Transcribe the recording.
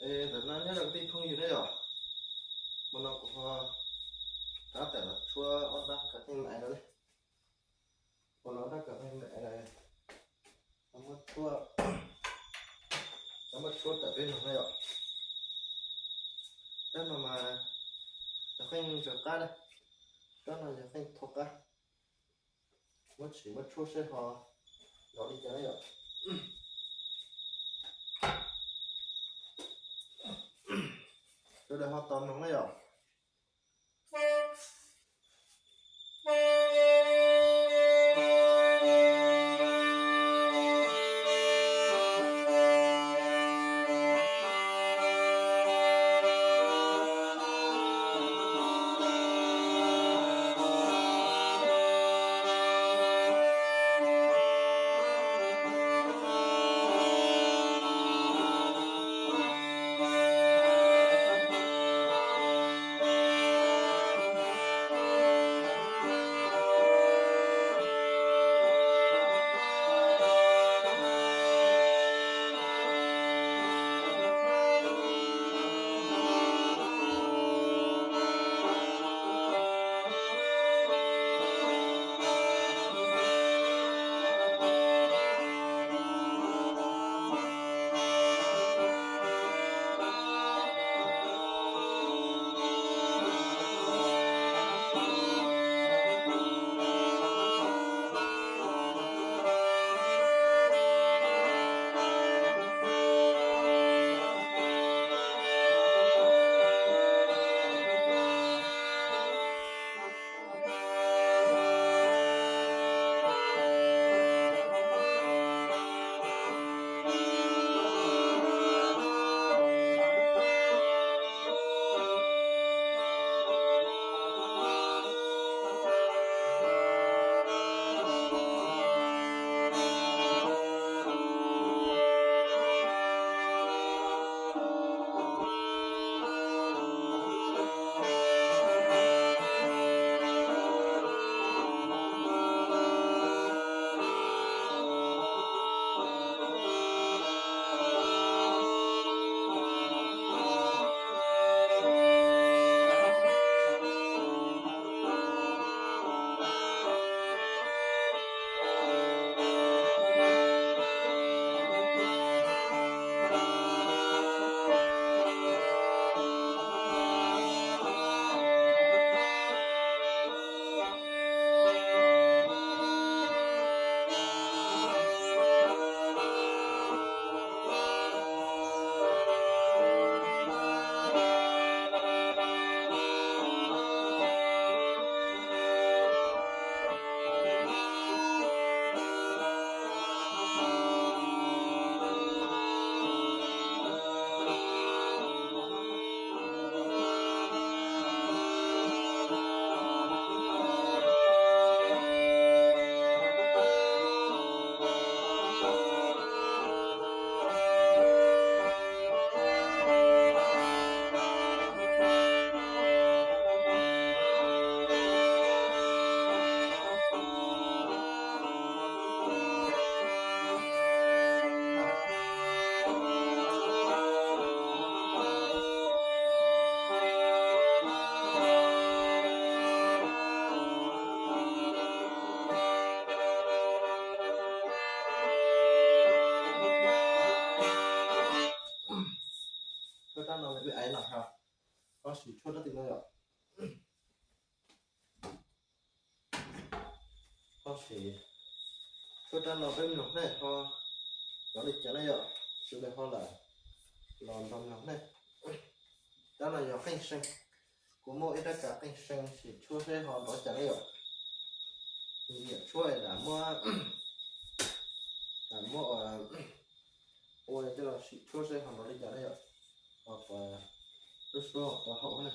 Tam no nyob rau kwv tij phooj ywg na yom, hmo no kuv ho rov tawm los tshuab ob rab kav qeej maiv no ne. Hmo no ob rab kav qeej maiv no muab tshuab, muab tshuab tawm peb mloog na yom. Rab no mas yog qeej ntsaws qab na, rab no yog qeej thau qab. Muab tsim muab tshuab seb ho nrov li cas na yom. Sawv daws ho tos mloog na yom. Tshuab rab no, koj sim tshuab rab tim no yom. Koj sim tshuab rab no peb mloog nej ho nrov li cas na yom. Sawv daws ho lam los nrog mloog nej. Rab no yog qeej see. Kuv muaj ib rab kav qeej see, sim tshuab seb ho nrov cas na yom. Nyiam tshuab lam muab, lam muab ua coj los sim tshuab seb ho nrov li cas na yom. Ho lub suab tau haum na.